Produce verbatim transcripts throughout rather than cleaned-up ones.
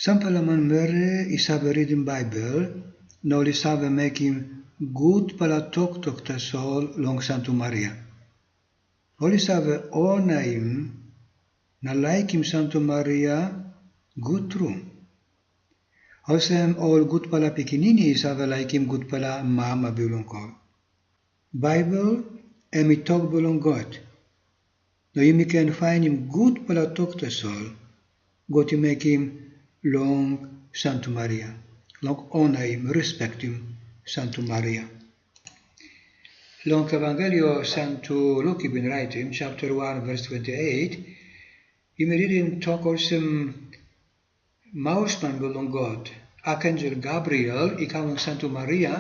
Sampela manmeri i save ritim Baibel, na ol i save mekim gutpela toktok tasol long Santu Maria. Ol i save onaim na laikim Santu Maria gut tru. Olsem ol gutpela pikinini i save laikim gutpela mama bilong ol. Baibel em i tok bilong God. Na yumi ken painim gutpela tok tasol God i mekim long Santu Maria, long onaim, respektim Santu Maria. Long Evangelio Santu Luk i bin raitim, chapter one, verse twenty-eight, yumi ritim tok olsem, mausman bilong God, Arkangel Gabriel, i kam long Santu Maria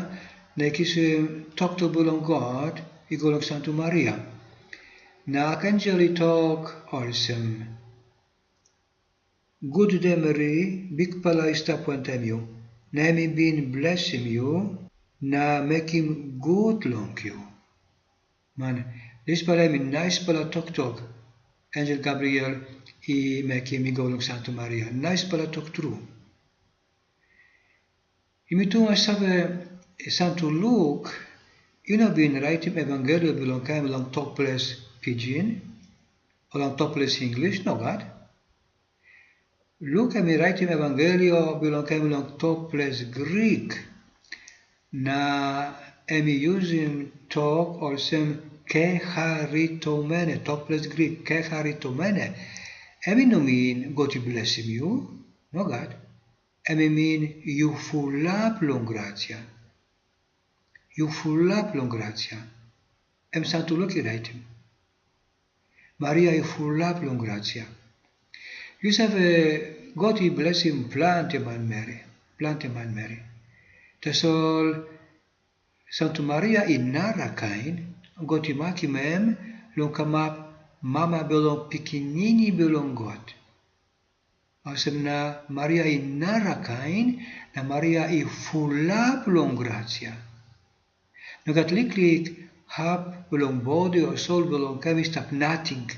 na i kisim toktok bilong God i go long Santu Maria. Na Arkangel i tok olsem, "Gude meri, Bikpela i stap wantaim yu, na em i bin blesim yu na mekim gut long yu." Man, dispela em i naispela toktok ensel Gabriel i mekim i go long Santu Maria. Naispela tok tru. Yumi tu mas save, Santu Luk i no bin raitim evangelio bilong em long tok ples Pidgin o long tok ples Inglis, nogat. Luk em i raitim evangelio bilong em long tok ples Grik, na em i yusim tok olsem keharitomene, tok ples Grik, keharitomene. Em i no min God i blesim yu, nogat. Em i min yu fulap long grasia. Yu fulap long grasia. Em Santu Luk i raitim. Maria i fulap long grasia. Yu save, God i blesim planti manmeri, planti manmeri. Tasol Santu Maria i narakain, God i makim em long kamap mama bilong Pikinini bilong God. Olsem na Maria i narakain, na Maria i fulap long grasia. Nogat liklik hap bilong bodi o sol bilong em i stap nating.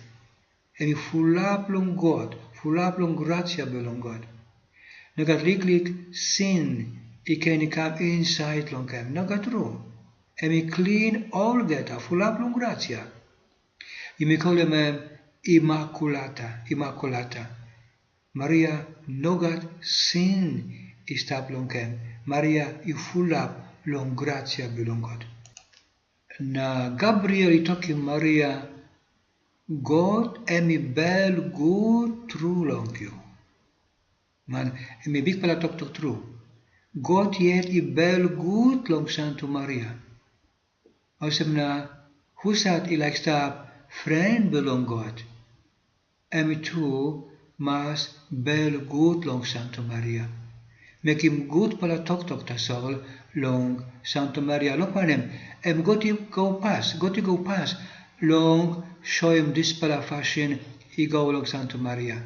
Em i fulap long God, fulap long grasia bilong God. Nogat liklik sin i ken i kam insait long em. Nogat tru. Em i klin olgeta, fulap long grasia. Yumi kolim em Imakulata, Imakulata. Maria nogat sin i stap long em. Maria i fulap long grasia bilong God. Na Gabriel i tokim Maria, "God em i bel gut tru long yu." Man, em i bikpela toktok tru. God yet i bel gut long Santu Maria. Olsem na, husat i laik stap pren bilong God, em i tu mas bel gut long Santu Maria. Mekim gutpela toktok tasol long Santu Maria, long wanem, em God i go pas, God i go pas long soim dispela pasin i go long Santu Maria.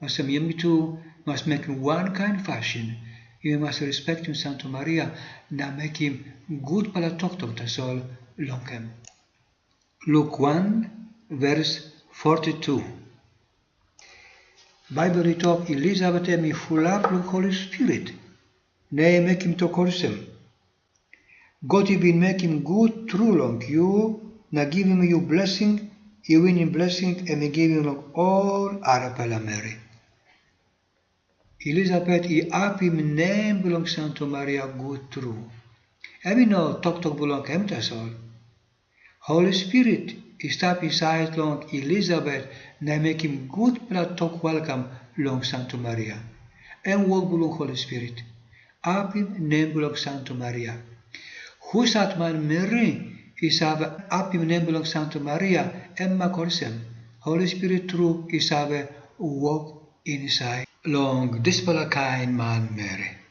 Olsem, yumi tu mas mekim wankain pasin. Yumi mas respektim Santu Maria na mekim gutpela toktok tasol long em. Luk wan, vers forty-two. Baibel i tok, Elisabet em i fulap long Holi Spirit, na em mekim tok olsem, "God i bin mekim gut tru long yu, na givim yu blesing, i winim blesing em i givim long ol arapela meri." Elisabet i apim nem bilong Santu Maria gut tru. Em i no toktok bilong em tasol. Holi Spirit i stap insait long Elisabet na mekim gutpela tok welkam long Santu Maria. Em wok bilong Holi Spirit, apim nem bilong Santu Maria. Husat manmeri i save apim nem bilong Santu Maria, em mak olsem, Holi Spirit tru i save wok insait long dispela kain manmeri.